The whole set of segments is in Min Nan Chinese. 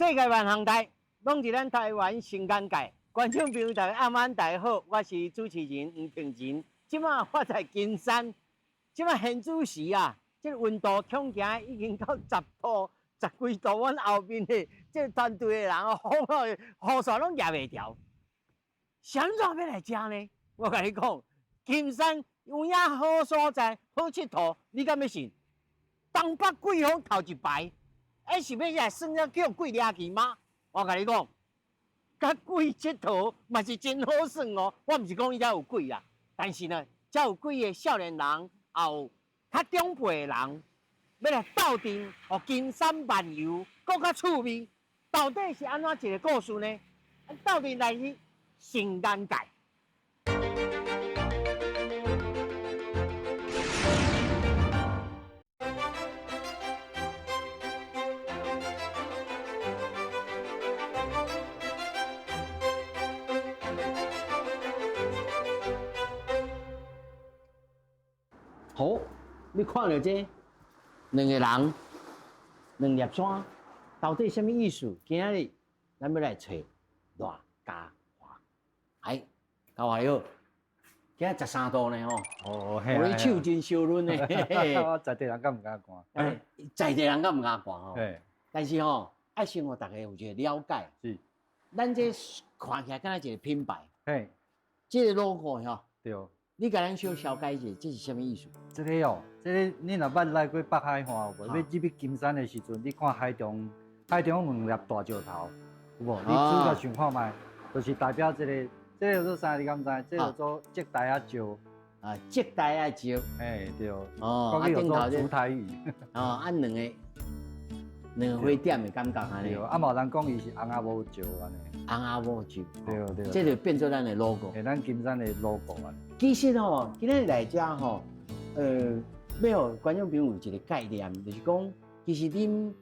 世界萬行台，攏佇咱台灣新眼界。觀眾朋友大家暗晚大家好，我是主持人黃平仁。這馬我在金山，這馬現此時啊，這個溫度恐驚已經到10度、10幾度。阮後面的這個團隊的人哦，雨傘攏舉袂牢。啥物怎欲來遮呢？我共你講，金山有影好所在，好𨑨迌，你敢欲信？東北季風頭一排。欸，是欲來耍了叫鬼掠去嗎？我共你講，佮鬼𨑨迌嘛是真好耍哦。我毋是講伊遮有鬼啦，但是呢，遮有幾个少年人，也有較長輩的人，欲來鬥陣，予金山漫遊閣較趣味。到底是按怎一個故事呢？鬥陣來去新眼界。好，你看著這兩个人，兩粒山，到底啥物意思？今仔日咱欲來揣賴家華。哎，家華你好，今仔13度呢吼。哦，哦，你手真燒潤呢。在地人敢毋敢寒？哎，在地人敢毋敢寒吼？但是吼，愛先予大家有一個了解。咱這看起來敢若一個品牌。這個 logo 吼。對。你共咱小紹介一下，這是啥物意思？這個哦，這個你若捌來過北海岸有無？欲入去金山的時陣，你看海中，海中兩粒大石頭，有無？你仔細想看覓，就是代表這個，這個叫做啥？你敢知？這個叫做積台仔石。啊，積台仔石。嘿，對。哦，啊，頂頭這台語。哦，啊，兩个兩個火點的感覺按呢。對，啊，嘛有人講伊是翁仔某石按呢。翁仔某石。對對。這就變做咱的 logo。嘿，咱金山的 logo 啊。其實吼，今仔日來遮吼，欲予觀眾朋友有一個概念，就是講，其實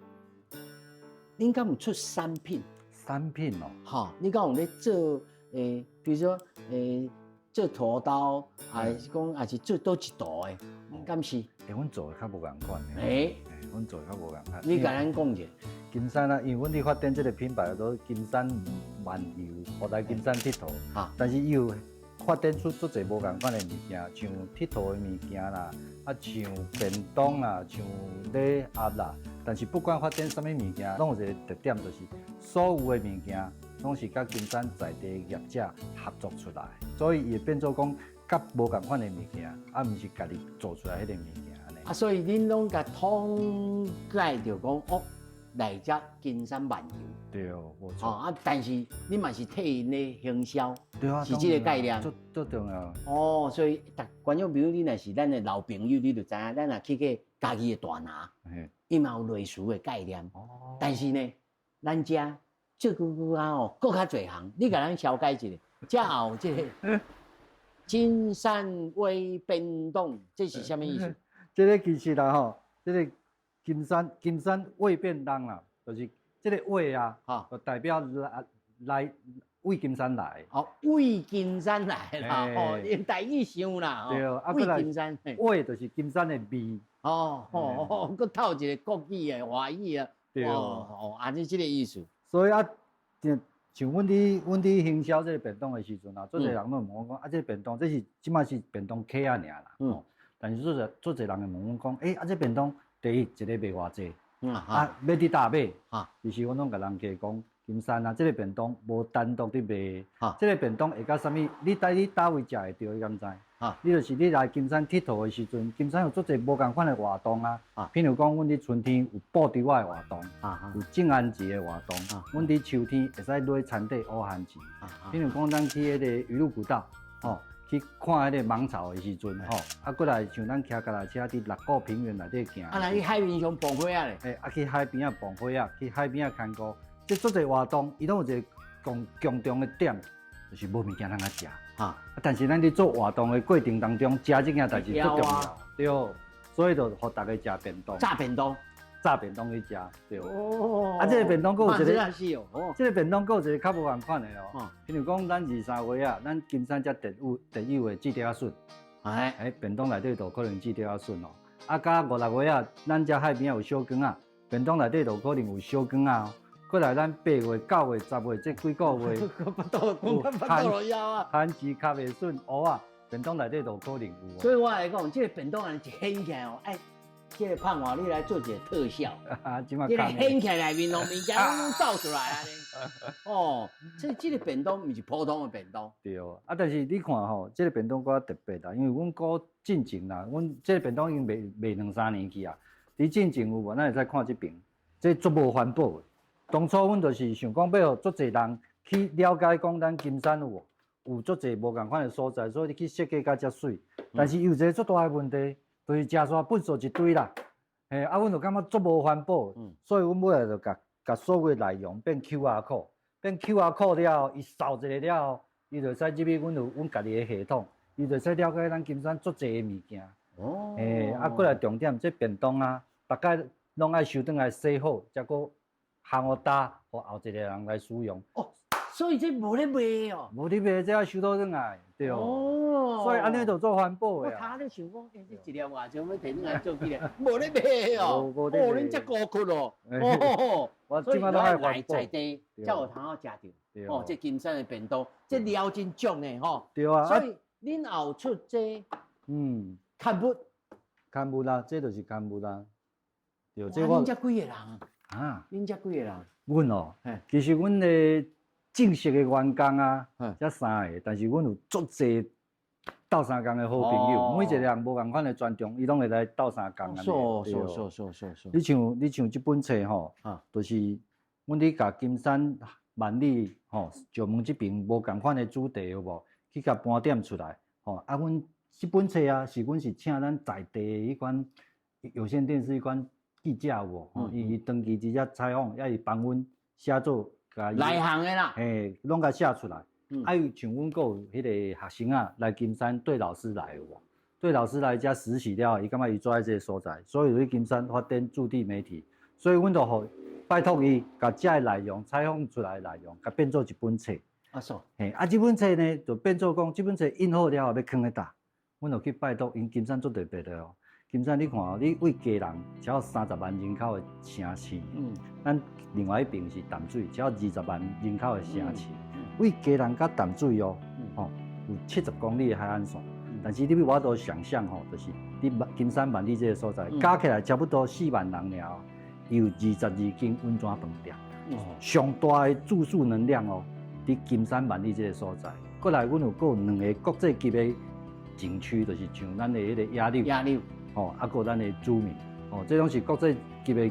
恁敢有出產品？產品哦。吼，你敢有咧做？比如說，做塗刀，還是講，還是做佗一道的？敢是？欸，阮做的較無仝款。欸，阮做的較無仝款。你共咱講一下。金山啊，因為阮佇發展這個品牌叫做金山漫遊，予來金山𨑨迌。但是伊有發展出足濟無仝款的物件，像𨑨迌的物件啦，啊，像便當啦，像禮盒啦。但是不管發展啥物物件，攏有一個特點，就是所有的物件攏是佮金山在地業者合作出來，所以伊會變做講佮無仝款的物件，啊，毋是家己做出來彼個物件按呢。啊，所以恁攏共統計著講哦，來遮金山漫遊。對，無錯。哦啊，但是你嘛是替𪜶咧行銷，對啊，是這個概念。足足重要。哦，所以逐觀眾朋友，你若是咱的老朋友，你就知影，咱若去過嘉義的大拿，伊嘛有類似的概念。哦。但是呢，咱遮這久久啊吼，閣較濟項，你共咱紹介一下，遮後這個金山微便當，這是啥物意思？這個其實啦吼，這個金山味便當啦，就是這個味啊，就代表來來為金山來。哦，為金山來啦，哦，用台語想啦，對，啊，為金山，味就是金山的味。哦哦，閣透一個國語的華語啊。對哦哦，按呢這個意思。所以啊，像阮佇行銷這個便當的時陣啊，足濟人攏問阮講，啊，這個便當這是這馬是便當客仔爾啦。但是足濟足濟人會問阮講，欸，啊，這便當第一一个賣偌濟，啊，欲佇佗買？其實阮攏共人家講，金山啊，這個便當無單獨佇賣，這個便當會佮啥物？你佇你佗位食會著？你敢知？你就是你來金山𨑨迌的時陣，金山有足濟無仝款的活動啊。譬如講，阮佇春天有布袋仔的活動，有種番薯的活動。阮佇秋天會使買田底烏番薯。譬如講，咱去彼个魚路古道，吼，去看彼个芒草的時陣，吼，啊，過來像咱騎腳踏車佇六股平原內底行。啊，若去海邊上放火仔咧？欸，啊，去海邊仔放火仔，去海邊仔牽孤，這足濟活動，伊攏有一個共共同的點，就是無物件通啊食。但是咱佇做活動的過程當中，食這件代誌足重要，對，所以就予大家食便當。炸便當，炸便當去食，對。哦。啊，這個便當閣有一個，這個便當閣有一個較無仝款的哦。譬如講，咱二三月啊，咱金山遮特有特有的蛀竹仔筍，欸，便當內底就可能蛀竹仔筍哦。啊，佮五六月啊，咱遮海邊仔有小卷仔，便當內底就可能有小卷仔哦。過來咱8月、9月、10月這幾個月，腹肚講到腹肚都枵啊！番薯較袂順，芋仔便當內底都可能有。所以我來講，這個便當按呢一掀起來哦，哎，這個胖華你來做一個特效，這個掀起來內面攏物件攏走出來按呢。哦，這個便當毋是普通的便當。對，啊，但是你看吼，這個便當閣較特別啦，因為阮閣進前啦，阮這個便當已經賣賣兩三年去啊。佇進前有無？咱會使看這爿，這足無環保的。當初阮就是想講，欲予足濟人去了解講，咱金山有無有足濟無仝款的所在，所以你去設計甲遮媠。但是有一個足大的問題，就是食煞糞埽一堆啦。嘿，啊，阮就感覺足無環保，所以阮尾仔就共共所有內容變 QR code，變 QR code 了後，伊掃一下了後，伊就會使入去阮有阮家己的系統，伊就會使了解咱金山足濟的物件。哦。嘿，啊，過來重點，這便當啊，逐擺攏愛收轉來洗好，才閣烘予焦，予後一个人來使用。哦，所以這無咧賣哦。無咧賣，這愛收倒轉來，對。哦。所以按呢就做環保的。我頭咧想講，欸，這一粒外像欲提轉來做起來，無咧賣哦。哦，恁遮高級哦。哦。我這擺攏愛環保。來在地，才有通好食著。哦，這金山的便當，這料真足呢，吼。對啊。所以恁後出這，刊物。刊物啦，這就是刊物啦。對，這我。恁遮幾個人？啊，恁遮幾個人？阮哦，其實阮的正式的員工啊，才三個，但是阮有足濟鬥相共的好朋友，每一個人無仝款的專長，伊攏會來鬥相共。是是是是是。你像這本冊吼，就是阮咧共金山萬里吼，石門這爿無仝款的主題有無？去共盤點出來，吼啊，阮這本冊啊，是阮是請咱在地的彼款有線電視彼款記者有無？伊長期佇遮採訪，也是幫阮寫作，內行的啦，嘿，攏共寫出來。啊，有像阮閣有彼個學生啊，來金山對老師來有無？對老師來遮實習了後，伊感覺伊做愛這個所在，所以佇金山發展駐地媒體，所以阮就予拜託伊，共遮個內容採訪出來的內容，共變做一本冊。啊是。嘿，啊，這本冊呢，就變做講，這本冊印好了後欲囥咧佗，阮就去拜託𪜶金山足特別的哦。金山，你看哦，你對基隆超過30萬人口的城市，咱另外一爿是淡水，超過20萬人口的城市。對基隆佮淡水哦，吼有70公里的海岸線，但是你欲有法度想象吼，就是佇金山萬里這個所在，加起來差不多4萬人爾，有22間溫泉飯店，上大的住宿能量哦，佇金山萬里這個所在。過來，阮有閣有兩個國際級的景區，就是像咱的彼個野柳。野柳。吼，啊，閣咱的著名，吼，這攏是國際級的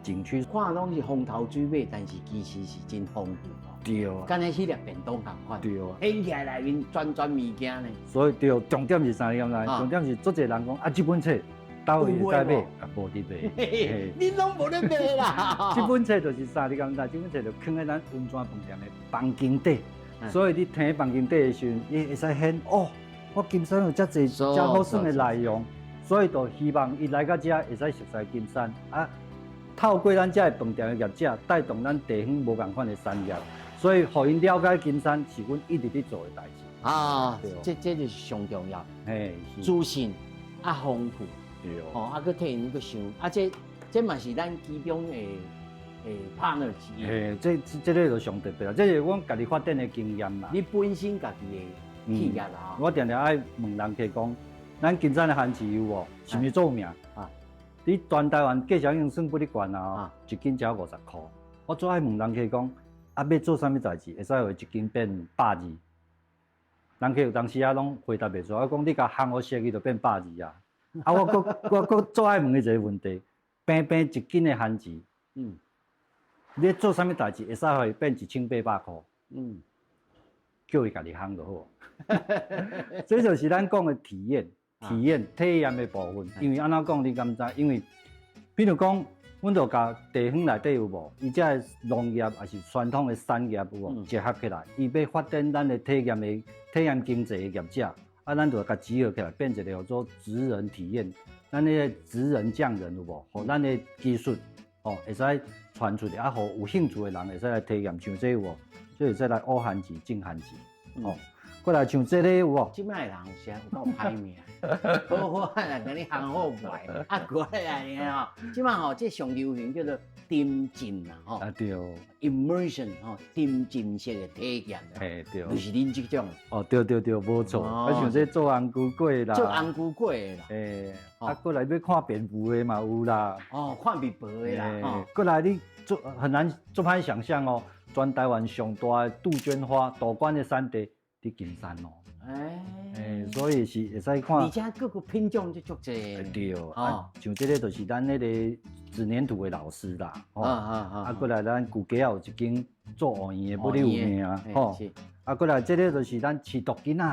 景區。看攏是風頭水尾，但是其實是真豐富哦。對啊。敢若彼粒便當仝款。對啊。掀起來內面全全物件呢。所以對，重點是啥？你敢知？重點是足濟人講啊，這本冊佗位會使買？啊，無佇賣。恁攏無咧賣啦。這本冊就是啥？你敢知？這本冊就囥佇咱溫泉飯店的房間底，所以你佇房間底的時陣，伊會使顯哦，我金山有遮濟遮好耍的內容。所以就希望伊來到遮會使熟似金山啊，透過咱遮的飯店的業者，帶動咱地方無仝款的產業，所以予𪜶了解金山是阮一直咧做的代誌。啊，這就是上重要。嘿，資訊啊豐富，對哦，啊，閣替𪜶閣想，啊，這嘛是咱其中的 partner 之一。嘿，這個就上特別啦，這是阮家己發展的經驗啦。你本身家己的企業啦，我定定愛問人客講，咱金山的番薯有無？是毋是做有名？啊，佇全台灣價錢已經算不哩懸啊，一斤才50箍。我最愛問人客講，啊，欲做啥物代誌，會使予一斤變120？人客有當時啊，攏回答袂出來。我講你共烘予熟，伊就變百二啊。啊，我閣最愛問伊一個問題：平平一斤的番薯，你做啥物代誌會使予伊變1800箍？叫伊家己烘就好。這就是咱講的體驗。體驗體驗的部分，因為按怎講你敢知？因為比如講，阮就共地方內底有無？伊遮的農業抑是傳統的產業有無結合起來？伊欲發展咱的體驗的體驗經濟的業者，啊，咱就共結合起來，變一個叫做職人體驗。咱彼個職人匠人有無？予咱的技術哦，會使傳出去，啊，予有興趣的人會使來體驗，像這有無？這會使來挖番薯、種番薯，哦。過來像這個有無？這擺人有時有夠歹命，好好啊，來共你烘好賣，啊過來呢吼，這擺吼，這上流行叫做沉浸啦吼。啊對。 immersion 吼，沉浸式的體驗。嘿對。就是恁這種。哦對對對，無錯。啊像這做紅龜粿啦。做紅龜粿的啦。欸，啊過來欲看蝙蝠的嘛有啦。哦，看蝙蝠的啦。欸，過來你做很難做歹想象哦，全台灣上大的杜鵑花杜鵑的產地佇金山哦。欸，所以是會使看。而且各個品種就足濟。對，啊，像這個就是咱那個紙黏土的老師啦。啊啊啊！啊，過來咱舊街仔有一間做芋圓的，不哩有名啊。吼。啊，過來這個就是咱飼毒囡仔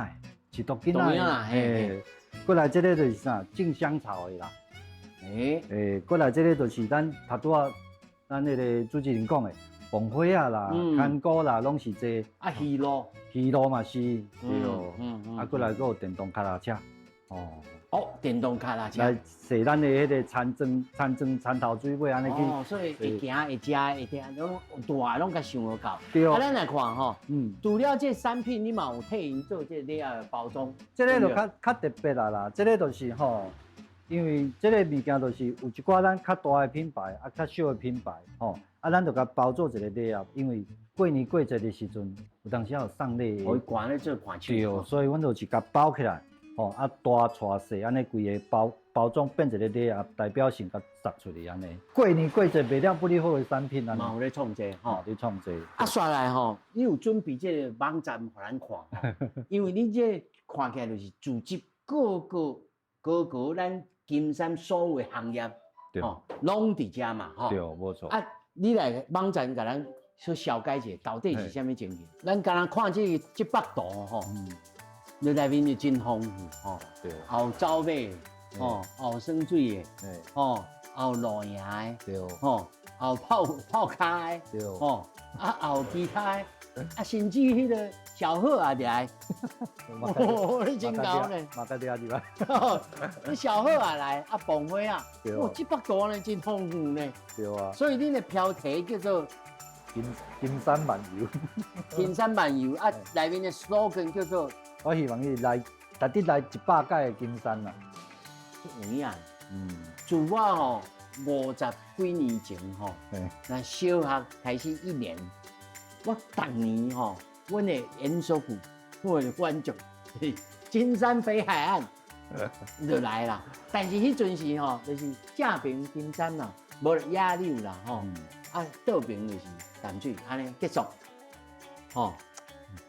的，飼毒囡仔的。嘿。過來這個就是啥？種香草的啦。欸。欸，過來這個就是咱頭拄仔咱那個主持人講的。鳳花仔啦，牽鼓啦，攏是這。啊，魚露，魚露嘛是，對。啊，過來閣有電動腳踏車。哦。哦，電動腳踏車。來踅咱的彼個田莊、田莊、田頭水尾按呢去。哦，所以會行會食會聽，攏大攏共想予到。對。啊，咱來看吼，除了這產品，你嘛有替𪜶做這禮盒的包裝。這個就較較特別啦啦，這個就是吼，因為這個物件就是有一寡咱較大的品牌，啊，較小的品牌，吼。啊，咱就共包做一個禮盒，因為過年過節的時陣，有當時有送禮。哦，伊寒咧做寒手。對，所以阮就是共包起來，吼，啊大帶細，按呢規个包包裝變一個禮盒，代表性共送出去按呢。過年過節賣了不哩好的產品啊。嘛有咧創作吼，咧創作。啊，煞來吼，你有準備這個網站予咱看，因為你這看起來就是組織各個各個咱金山所有的行業，吼，攏佇遮嘛，吼。對，無錯。啊，你來網站共咱說紹介一下，到底是啥物情形？咱敢若看這個這幅圖吼，你內面就真豐富吼，對，有走馬，吼，有耍水的，吼，有露營的，吼，有泡泡跤的，吼，啊，有其他的，啊，甚至彼個小鶴也來，哦，你真𠢕呢，嘛佮掠入來，你小鶴也來，啊，鳳花啊，哇，這幅圖呢真豐富呢，對啊，所以恁的標題叫做金金山漫遊，金山漫遊啊，內面的 slogan 叫做，我希望你來，值得來100擺的金山啦，有影，自我吼50幾年前吼，那小學開始一年，我逐年吼，阮的演說句，我的觀眾，金山北海岸就來啦。但是彼陣時吼，就是正爿金山啦，無野柳啦吼，啊倒爿就是淡水，按呢結束，吼。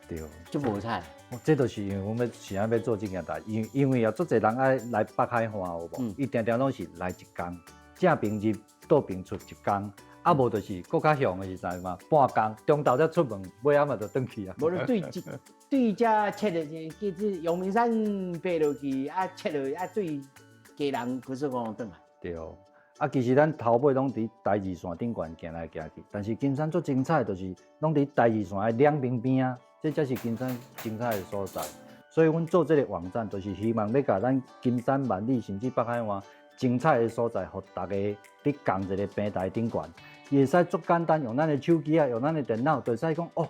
對，就無彩。這就是因為阮欲想欲做這件代，因為啊，足濟人愛來北海岸有無？伊定定攏是來一工，正爿入，倒爿出一工，啊無就是閣較凶的是啥嘛？半工，中晝才出門，尾仔嘛就轉去啊。無你對這對遮切落去，叫這陽明山爬落去，啊切落去，啊對基隆高速公路轉來。對，啊其實咱頭尾攏佇台二線頂懸行來行去，但是金山足精彩，就是攏佇台二線的兩邊邊仔。這才是金山精彩的所在，所以阮做這個網站，就是希望欲共咱金山萬里，甚至北海岸精彩的所在，予大家佇仝一個平台頂懸，伊會使足簡單，用咱的手機啊，用咱的電腦，就會使講哦，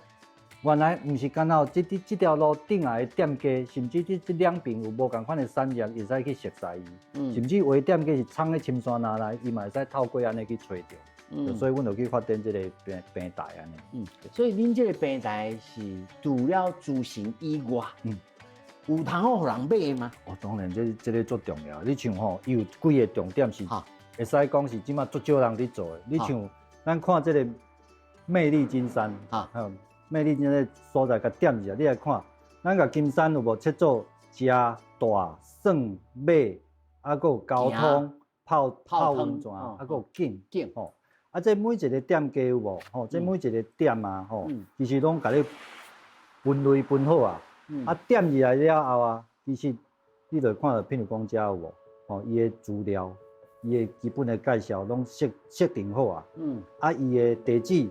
原來毋是干焦這這條路頂下的店家，甚至這這兩邊有無仝款的產業，會使去熟似伊，甚至有的店家是藏咧深山內內，伊嘛會使透過按呢去揣著。所以阮就去發展這個平平台按呢。所以恁這個平台是除了資訊以外，有通好予人買嗎？哦，當然這這個足重要。你像吼，伊有幾個重點是，會使講是這馬足少人佇做的。你像咱看這個魅力金山，魅力金山所在共點入，你來看，咱共金山有無切做食、大、耍、買，啊，閣有交通、泡泡溫泉，啊，閣有景景吼。啊，這每一個店家有無？吼，這每一個店啊，吼，其實攏共你分類分好啊。啊，點入來了後啊，其實你就看著，譬如講遮有無？吼，伊的資料，伊的基本的介紹攏設設定好啊。啊，伊的地址、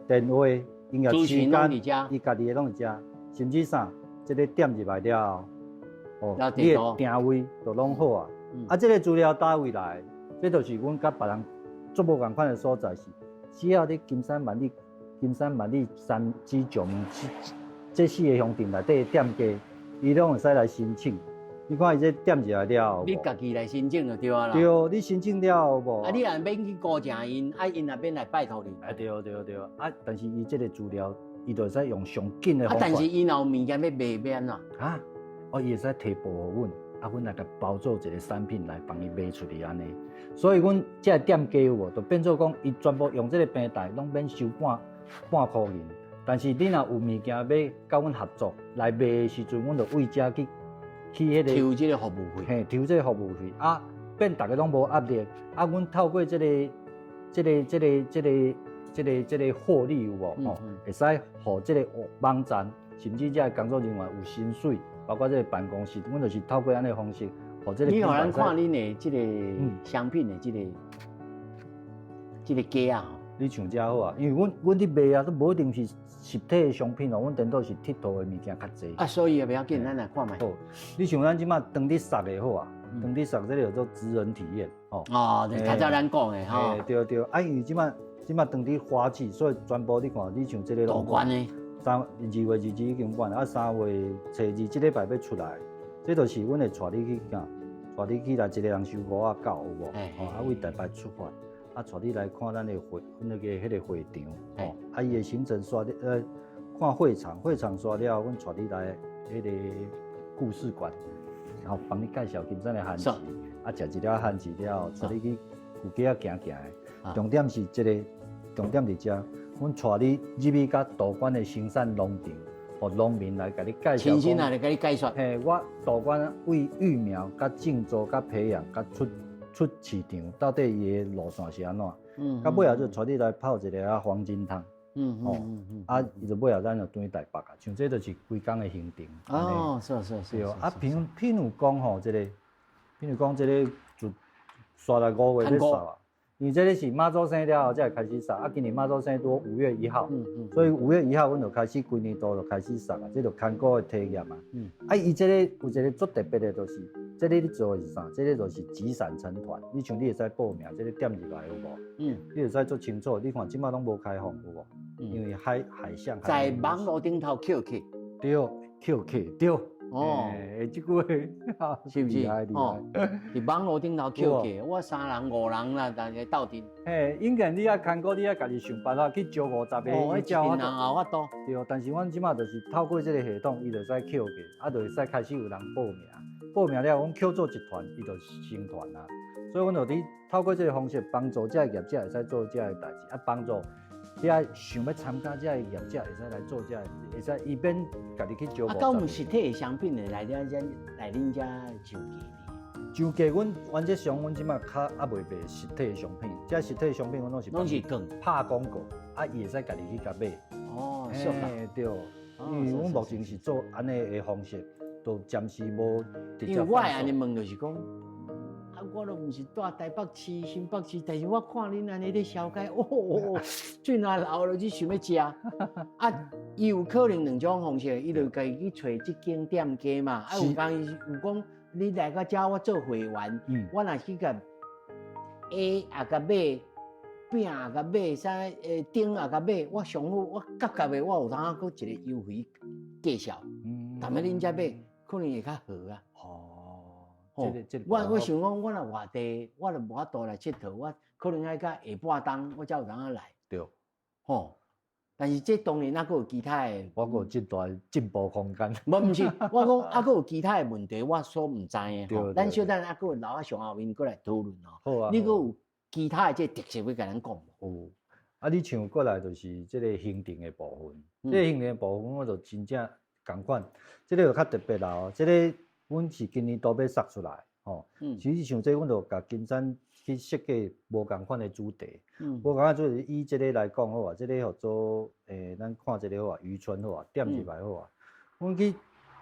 電話、營業時間，伊家己的攏佇遮，甚至啥，這個點入來了後，哦，你的訂位都攏好啊。啊，這個資料佗位來？這就是阮佮別人足無仝款的所在是，只要你金山萬里、金山萬里三支石門這這四个鄉鎮內底的店家，伊攏會使來申請。你看伊這點入來了後，你家己來申請就對啊啦。對，你申請了後無？啊，你也免去孤請𪜶，啊，𪜶也免來拜託你。啊，對對對，啊，但是伊這個資料，伊就會使用上緊的方法。啊，但是伊若有物件欲賣，欲按怎？啊，哦，伊會使提報予阮，啊，阮來共包做一個產品來幫伊賣出去按呢。所以阮這个店家有無，就變做講，伊全部用這個平台，攏免收半半箍銀。但是你若有物件欲佮阮合作來賣的時陣，阮就為遮去。去彼個抽這個服務費，嘿，抽這個服務費啊，變逐家攏無壓力啊。阮透過這個、這個、這個、這個、這個、這個獲利有無吼，會使予這個網站，甚至這个工作人員有薪水，包括這個辦公室，阮就是透過按呢方式，予這個。你予咱看恁的這個商品的這個價啊。你像這好啊，因為阮佇賣啊，都無一定是實體的商品哦，阮顛倒是佚佗的物件較濟。啊，所以也袂要緊，咱來看覓。好，你像咱這馬當佇捒的好啊，當佇捒這個叫做職人體驗，吼。哦，就是頭先咱講的吼。對對，啊，因為這馬這馬當佇花季，所以全部你看，你像這個。大關的。2月22已經滿，啊，3月初二這禮拜欲出來，這就是阮會帶你去幹，帶你去來一個人收59有無？吼，啊，為台北出發。啊，帶你來看咱的會，那個彼個會場，吼，啊，伊的行程煞了，看會場，會場煞了，阮帶你來彼個故事館，然後幫你介紹金山的番薯，啊，食一粒番薯了後，帶你去舊街仔行行的。重點是這個，重點佇遮，阮帶你入去佮杜關的生產農場，予農民來共你介紹。親身來共你解說。嘿，我杜關為育苗、佮種植、佮培養、佮出市場，到底伊的路線是按怎？到尾後就帶你來泡一个啊黃金湯。啊，伊就尾後咱就轉去台北啊。像這就是規工的行程。哦，是是是。對啊，譬如講吼，這個，譬如講這個就煞來5月欲捒啊。因為這個是媽祖生了後才會開始捒，啊，今年媽祖生拄5月1號，所以5月1號阮就開始規年度就開始捒啊，這就牽股的體驗啊。啊，伊這個有一個足特別的，就是這個你做的是啥？這個就是集散成團，你像你會使報名，這個點入來有無？你會使足清楚。你看這馬攏無開放有無？因為海象。在網路頂頭抾客。對，抾客對。哦，欸，這句話是毋是？厲害厲害。佇網路頂頭抾客，我三人五人啦，大家鬥陣。嘿，應該你愛牽股，你愛家己想辦法去招50個。哦，一群人也有法度。對，但是阮這馬就是透過這個系統，伊就使抾客，啊，就會使開始有人報名。報名了，阮抾做一團，伊就成團啊。所以，阮就佇透過這個方式幫助這个業者會使做這个代誌，啊，幫助遐想欲參加這个業者會使來做這个，會使伊免家己去招。啊，敢有實體的商品會來遮遮來恁遮上架？上架，阮原則上，阮這馬較猶未賣實體的商品，這實體的商品阮攏是攏是講拍廣告，啊，伊會使家己去共買。哦，是對，因為阮目前是做按呢的方式，都暫時無直接。因為我會按呢問，就是講，啊，我都毋是蹛台北市、新北市，但是我看恁按呢咧銷街，哦，水若流落去想欲食。啊，伊有可能兩種方式，伊就家己去揣這間店家嘛。啊，有當有講，你來到遮我做會員，我若去共 A 也共買，餅也共買，啥燈也共買，我上好我夾夾的，我有當閣一個優惠介紹。踮咧恁遮買，可能會較好啊。哦，這個我想講，我若外地，我就無法度來𨑨迌，我可能愛到下半冬，我才有當仔來。對。吼，但是這當然猶閣有其他的，我閣有這大進步空間。無，毋是，我講猶閣有其他的問題，我所毋知的吼。咱小等猶閣留仔上後面閣來討論吼。好啊。你閣有其他的這個特色欲共咱講無？有。啊，你像過來就是這個行程的部分，這個行程的部分我就真正仝款，這個就較特別啦哦。這個阮是今年度欲捒出來，吼。其實像這阮就共金山去設計無仝款的主題。無仝款主題以這個來講好啊，這個號做咱看這個好啊，漁村好啊，點入來好啊。阮去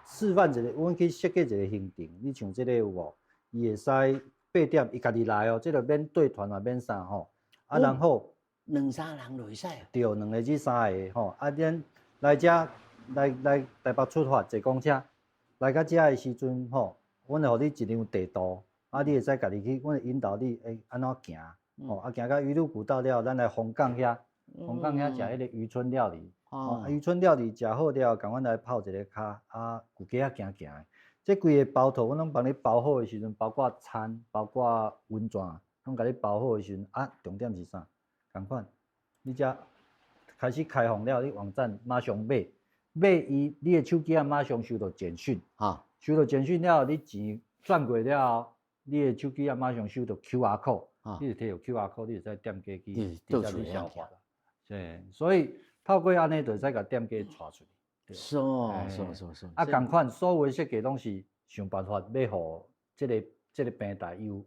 示範一個，阮去設計一個行程，你像這個有無？伊會使8點，伊家己來哦，這個免綴團也免啥吼。啊，然後兩三人就會使。對，兩個至三個吼。啊，咱來遮來台北出發坐公車，來到遮的時陣吼，阮會予你一張地圖，啊，你會使家己去，阮會引導你會按怎行，吼，啊，行到魚簕古道了，咱來鳳港遐，鳳港遐食彼個漁村料理。哦，漁村料理食好了，共阮來泡一个跤，啊，舊街仔行行的。這規个包套，阮攏幫你包好的時陣，包括餐，包括溫泉，攏共你包好的時陣，啊，重點是啥？仝款，你遮開始開放了，你網站馬上買，買伊，你的手機仔馬上收到簡訊，收到簡訊了後，你錢轉過了後，你的手機仔馬上收到 QR code，你就提著 QR code，你就使店家去直接去消化。是，所以透過按呢，就會使共店家帶出去。是哦，是是是。啊，仝款所有的設計攏是想辦法欲予這個平台有，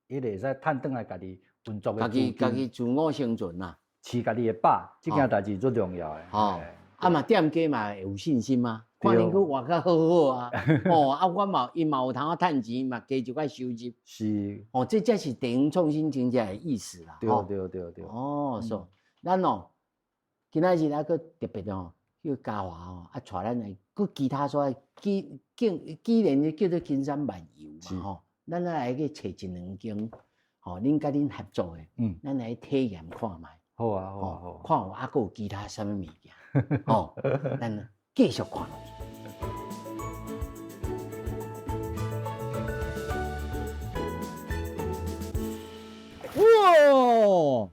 伊會使趁轉來家己運作的家己家己自我生存啦，飼家己的飽，這件代誌足重要的。吼，啊嘛店家嘛會有信心啊，看恁閣活較好好啊，哦，啊我嘛伊嘛有通仔趁錢，嘛加一寡收入。哦，這才是地方創新真正的意思啦。對對對對。哦，是，咱哦，今仔日還閣特別哦。叫嘉華吼，啊，帶咱來閣其他所在，既既既然叫做金山漫遊嘛吼，咱來去揣一兩間，吼，恁佮恁合作的，咱來體驗看覓。好啊，好啊，好啊。看有猶閣有其他啥物物件，吼，咱繼續看落去。哇，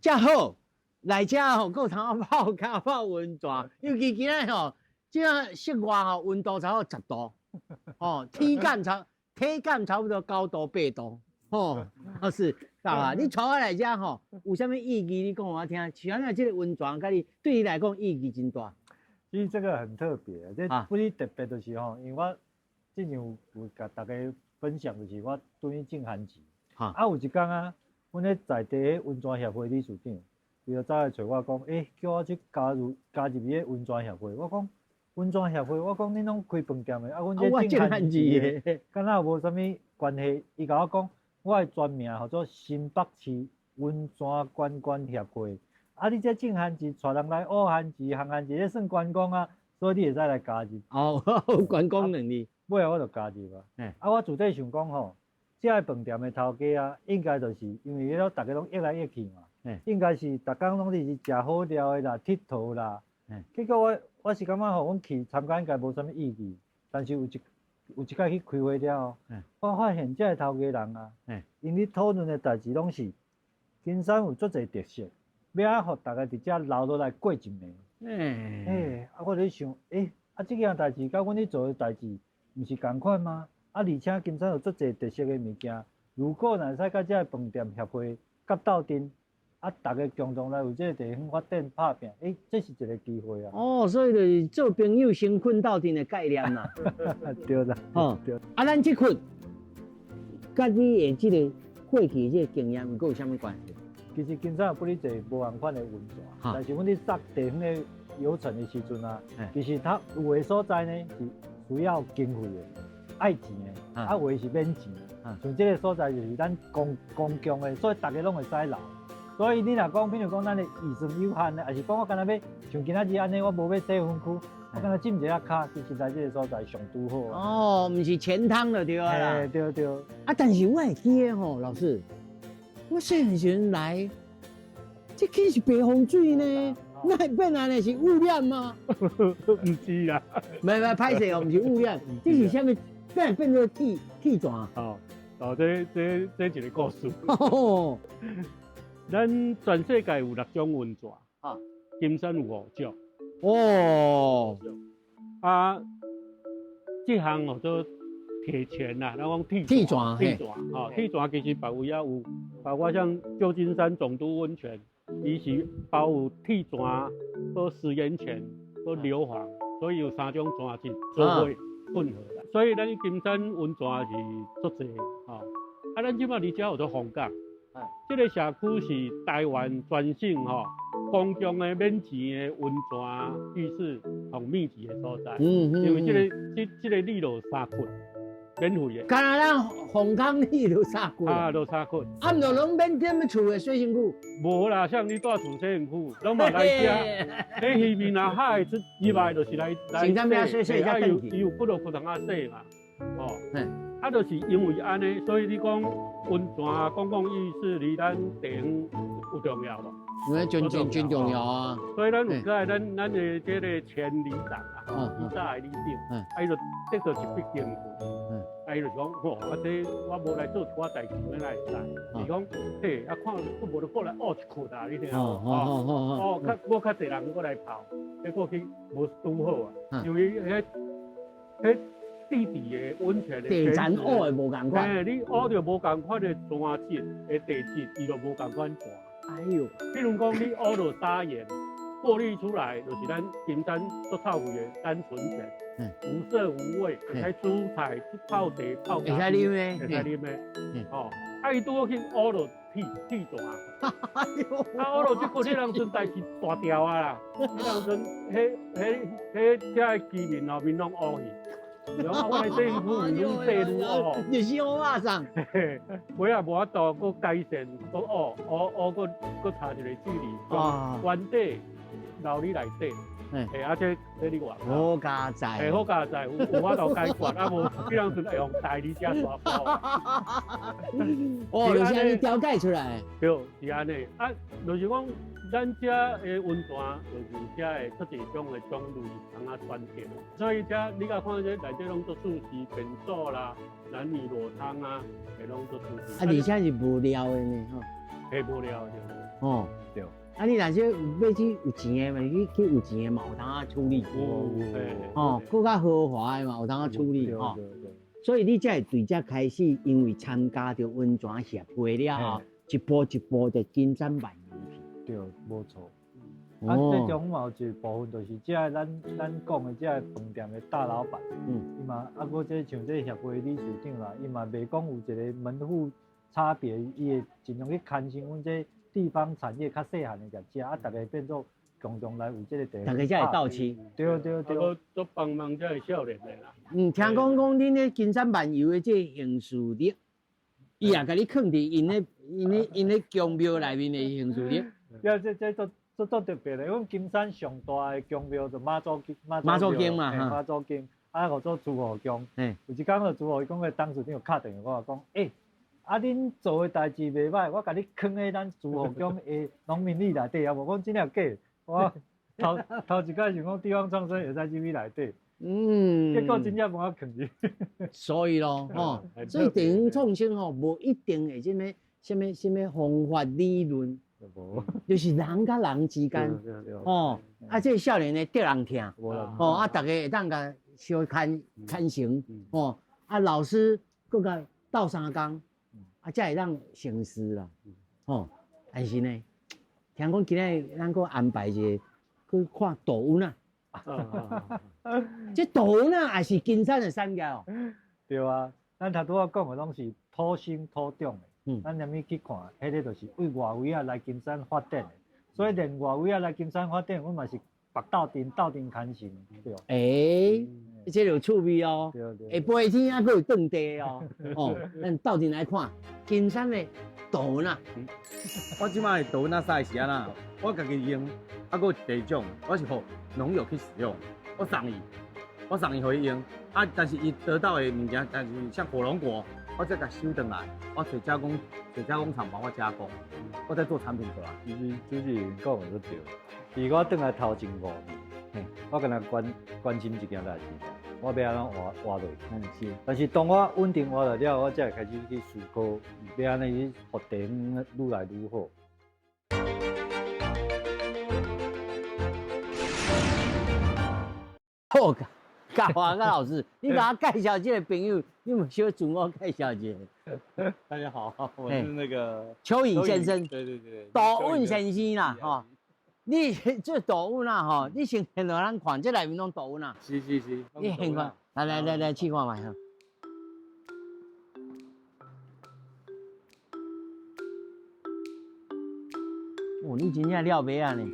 遮好！來遮吼，閣有通泡跤泡溫泉，尤其今仔吼，這室外吼溫度差不多10度，吼，體感差不多9度8度，吼，老師，啊，你帶我來遮吼，有啥物意義？你講予我聽。像按怎這個溫泉，佮你對你來講意義真大。其實這個很特別，這不是特別就是吼，因為我之前有共大家分享，就是我對於種番薯，啊，有一工啊，阮咧在地的溫泉協會理事長。伊就走來揣我講，欸，叫我去加入伊个溫泉協會。我講溫泉協會，我講恁攏開飯店的，啊，阮這種番薯的，敢若無啥物關係。伊共我講，我的全名號做新北市溫泉觀光協會。啊，你這種番薯，帶人來學番薯、烘番薯，這算觀光啊，所以你會使來加入。哦，觀光能力。尾仔我就加入啊。啊，我自底想講吼，這个飯店的頭家啊，應該就是因為彼個逐家攏約來約去嘛。應該是逐工攏是食好料的啦，𨑨迌啦。結果我是感覺吼，阮去參加應該無啥物意義。但是有一擺去開會了後，我發現這个頭家人啊，𪜶咧討論的代誌攏是金山有足濟特色，欲按予逐家佇遮留落來過一暝。欸，啊，我咧想，欸，啊，這件代誌佮阮咧做的代誌，毋是仝款嗎？啊，而且金山有足濟特色的物件，如果若會使佮這个飯店協會佮鬥陣。啊！逐家共同來為這個地方發展拍拚，欸，這是一個機會啊！哦，所以就是做朋友先睏鬥陣的概念啦。對啦，吼，對。啊，咱這睏，佮你的這個過去這個經驗，閣有啥物關係？其實金山有不哩濟無仝款的溫泉，但是阮咧設地方的遊程的時陣啊，其實它有的所在呢是需要經費的，愛錢的，啊有的是免錢的。像這個所在就是咱公共的，所以逐家攏會使留。所以你若講，比如講咱的預算有限的，抑是講我敢若欲像今仔日按呢，我無欲洗身軀，我敢若浸一下跤，其實來這個所在上拄好。哦，毋是錢湯就對啊啦。對對。啊，但是我會記得吼，老師，我細漢時陣來，這豈是白風水呢？哪會變按呢？是污染嗎？毋是啦。袂袂，歹勢哦，毋是污染，這是啥物變做鐵泉？哦，哦，這一個故事。咱全世界有六種溫泉，金山有五種。哦，啊，這項叫做鐵泉啦，咱講鐵鐵泉，鐵泉，吼，鐵泉其實別位也有，包括像舊金山總督溫泉，伊是包有鐵泉、閣食鹽泉、閣硫磺，所以有三種泉質做伙混合。所以咱金山溫泉是足濟，吼。啊，咱這擺佇遮有做鳳港。這個社區是台灣全省吼公共的免錢的溫泉浴室上密集的所在。因為這個里落三窟，免費的。敢若咱鳳港里落三窟。啊，落三窟。啊，毋就攏免踮厝的洗身軀。無啦，像你蹛厝洗身軀，攏嘛來遮。你魚面若海出入來，就是來洗洗，啊，伊有骨落骨通仔洗嘛，哦。啊，就是因為按呢，所以你講溫泉公共浴室離咱地方有重要無？因为真真真重要啊。所以咱有个咱的这个前里长啊，以早的里长，啊，伊就得到一笔经费，啊，伊就讲，吼，啊，这我无来做一寡代志，欲哪会使？伊讲，嘿，啊，看阁无就过来挖一窟啊，你听无？哦，较阁较济人阁来泡，结果去无拄好啊，因为彼地底的温泉的地层挖的无仝款，嘿，你挖著无仝款的泉质的地质，伊就无仝款泉。哎哟，比如讲你挖落砂岩，过滤出来就是咱金山足臭味的单纯泉，无色无味，会使煮菜、泡茶、泡咖啡，会使啉的，会使啉的。哦，啊，伊拄好去挖落铁铁泉，啊，挖落这个彼当阵代志大条啊啦，彼当阵彼彼彼遮的居民吼面拢乌去。然后我来政府愈细愈乌，就是乌肉粽。尾仔无法度，阁改善，阁乌乌乌，阁阁差一个距离，从原底楼里内底。嘿，啊，这这你话。好佳哉。嘿，好佳哉，有法度解决，啊无，彼当阵会用代理遮大包。哦，就是按呢调解出来。对，是按呢。啊，就是讲。咱遮的温泉就是遮的足济种的种类通啊选择，所以遮你甲看这内底拢做素食便所啦，男女裸汤啊，会拢做素食。啊，而且是无料的呢，吼。嘿，无料的。哦，对。啊，你若是欲去有钱的嘛，去去有钱的嘛有通啊处理。哦，阁较豪华的嘛有通啊处理吼。所以你才会对这开始，因为参加著温泉协会了后，一步一步就金山万。对，无错。啊，这中嘛有一部分，就是这个咱咱讲的这个饭店的大老板，伊嘛啊，阁这像这协会理事长啦，伊嘛袂讲有一个门户差别，伊会尽量去牵成阮这地方产业较细汉的业者，啊，逐家变做共同来为这个地方，逐家才会斗市。对对对，做帮忙才会少年的啦。嗯，听讲讲恁咧金山漫游的这个行事历，伊也共你囥伫𪜶咧𪜶咧𪜶咧宫庙内面的行事历。呀，这这足足足特别的，阮金山上大的宫庙就妈祖妈祖宫嘛，妈祖宫，啊，叫做诸侯宫。有一工就诸侯宫的董事长敲电话讲，欸，啊，恁做的代志袂歹，我共你囥喺咱诸侯宫的农民历内底啊，无讲真正假？我头头一摆想讲地方创生会使入去内底，结果真正无法囥去。所以咯，吼，所以地方创生吼，无一定会啥物啥物啥物方法理论。就是人佮人之间，哦，啊，这个少年的得人疼，哦，啊，逐家会当共相牵牵成，哦，啊，老师阁共斗相共，啊，才会当成事啦，哦，但是呢，听讲今仔咱阁安排一个去看杜温仔，这杜温仔也是金山的产业哦。对啊，咱头拄仔讲的拢是土生土长的。咱连物去看，彼个就是为外围仔来金山发展的，所以连外围仔来金山发展，阮嘛是北斗阵斗阵牵成，对。欸，这有趣味哦。对对。下晡天还阁有转地哦。哦，咱斗阵来看金山的杜温仔。我这摆的杜温仔屎是按怎？我家己用，啊，阁有第二种，我是予农友去使用，我送伊，我送伊予伊用，啊，但是伊得到的物件，但是像火龙果。我再共收转来，我找加工，找加工厂帮我加工，我再做产品出来。其实主持人讲的都对，其实我转来头前5年，我干焦关关心一件代志，我欲按怎活活落去。但是当我稳定活落了，我才会开始去思考，欲按怎去予地方愈来愈好。好噶。教啊，老师，你共我介绍这个朋友，你有小自我介绍一下。大家好，我是那个邱颖先生。对对对，杜稳先生啦，吼，你这杜稳啊，吼，你先现让咱看，这内面拢杜稳啊。是是是，你现看，来来来来，试看觅哈。哦，你真正了袂啊呢？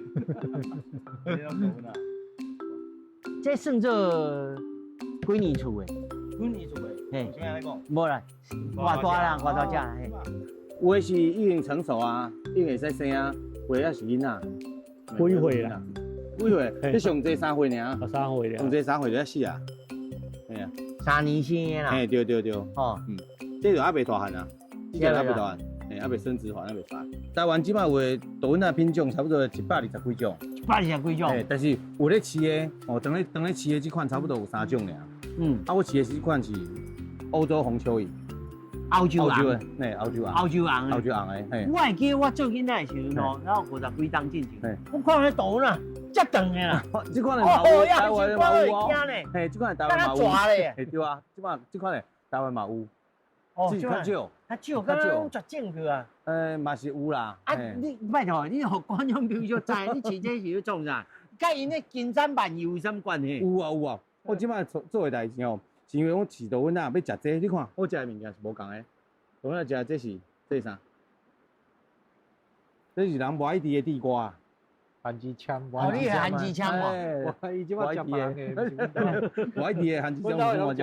这算做几年厝的？几年厝的？嘿，啥物来讲？无啦，偌大啦，偌大只嘿。有的是已经成熟啊，已经会使生啊，有的还是囡仔。几岁啦？几岁？你上济3岁尔。3岁尔。上济3岁就要死啊。嘿啊。3年生的啦。嘿，对对对。哦，这就还袂大汉啊，这就还袂大汉。嘿，猶未生殖環，猶未發。台灣這擺有的稻粉仔品種差不多120幾種，120幾種。嘿，但是有咧飼的，哦，當咧飼的這款差不多有三種爾。啊，我飼的這款是歐洲紅蚯蚓。歐洲紅。嘿，歐洲紅。歐洲紅。歐洲紅的，嘿。我會記得我做囡仔的時陣吼，然後50幾冬進前，我看彼稻粉仔，遮長的啦。這款的嘛有，台灣嘛有哦。嘿，這款的台灣嘛有。嘿，對啊，這款的台灣嘛有。哦，這較少。較少，敢若攏絕種去啊？嘛是有啦。啊，你拜託，你予觀眾朋友知，你飼這是咧創啥？佮𪜶咧金山萬有啥物關係？有啊有啊，我這擺做做的代誌吼，是因為我飼稻粉仔欲食這個，你看我食的物件是無仝的。稻粉仔食的這是這是啥？這是人無愛食的地瓜。番薯籤。哦，你是番薯籤哦。我伊這擺食別人的，無愛食的番薯籤毋是我食。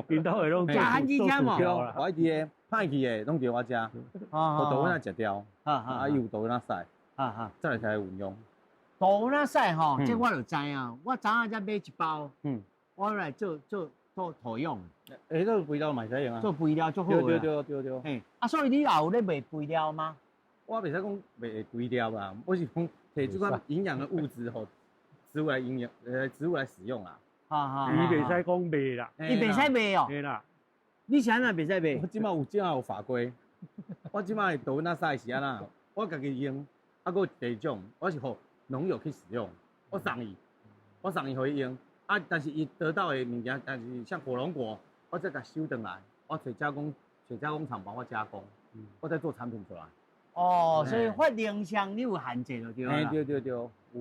𪜶兜會攏食番薯籤哦。無愛食的，歹去的，攏著我食。予稻粉仔食掉，啊，伊有稻粉仔屎，再來才運用。稻粉仔屎吼，這我就知影。我昨下才買一包，我來做做做土壤。欸，這個肥料嘛會使用啊。做肥料足好啊。對對對對。嘿，啊，所以你也有咧賣肥料嗎？我袂使講賣肥料啦，我是講提這款營養的物質，予植物來營養，植物來使用啦。哈哈。伊袂使講賣啦。伊袂使賣哦。對啦。你是按怎袂使賣？我這擺有這擺有法規，我這擺稻粉仔屎是按怎？我家己用，啊，閣有第二種，我是予農友去使用，我送伊，我送伊予伊用，啊，但是伊得到的物件，但是像火龍果，我再共收轉來，我揣加工，揣加工廠幫我加工，我再做產品出來。哦，所以發明上你有限制就對啦。對對對。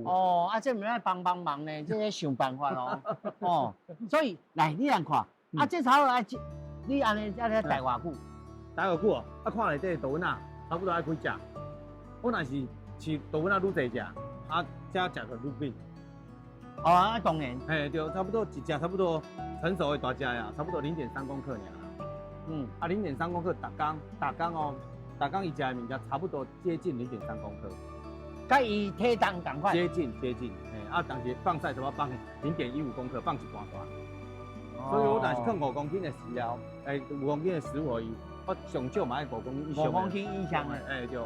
哦，啊，這毋愛幫幫忙呢，這個想辦法咯。哦，所以來你來看，啊，這頭啊，你按呢按呢待偌久？待偌久哦？啊，看內底稻粉仔，差不多愛幾隻？我若是飼稻粉仔愈濟隻，啊，才食個愈緊。哦，啊，當然。嘿，對，差不多一隻差不多成熟的大隻啊，差不多0.3公克爾。啊，0.3公克，逐工逐工哦。逐工伊食的物件差不多接近0.3公克，佮伊體重仝款。接近接近，嘿，啊，當時放屎差不多放0.15公克，放一半大。所以我若是囥5公斤的飼料，5公斤的食物予伊，我上少嘛愛五公斤以上。五公斤以上的，欸對，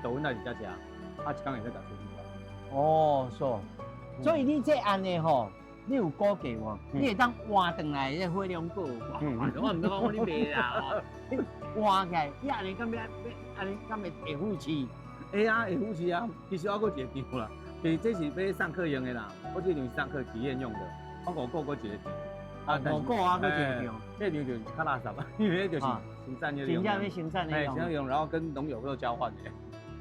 稻粉仔佇遮食，啊，一工會使食出幾哦，是，所以你這按呢吼，你有估計無？你會當換轉來這火龍果？我毋敢講你賣啦吼。你換起來，你按呢敢欲按呢敢會會付飼？會啊，會付飼啊。其實我閣一個場啦，其實這是欲上課用的啦。我這場是上課體驗用的，我五個閣一個場。啊，五個啊，閣一個場。這場就較垃圾，因為就是生產的用。真正欲生產的用。生產用，然後跟農友做交換的。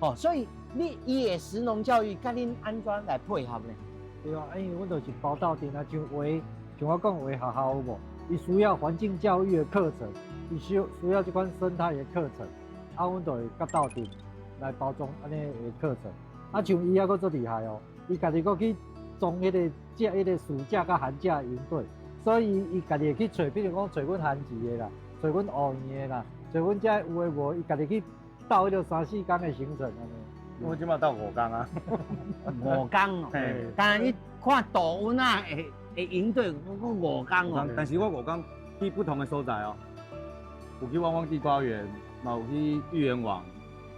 哦，所以你伊的食農教育佮恁按怎來配合呢？對啊，因為阮就是包鬥陣啊，像畫，像我講畫學校有無？伊需要環境教育的課程，伊需要這款生態的課程，啊，阮就會佮鬥陣來包裝按呢的課程。啊，像伊猶閣足厲害哦，伊家己閣去裝彼個這彼個暑假佮寒假營隊，所以伊家己會去揣，比如講揣阮番薯的啦，揣阮烏圓的啦，揣阮遮有的無，伊家己去鬥彼個三四工的行程按呢。我這擺鬥5工啊， 5工哦。但是你看稻粉仔會會營隊，閣五工哦。但是我5工去不同的所在哦，有去汪汪地瓜園，嘛有去芋圓王，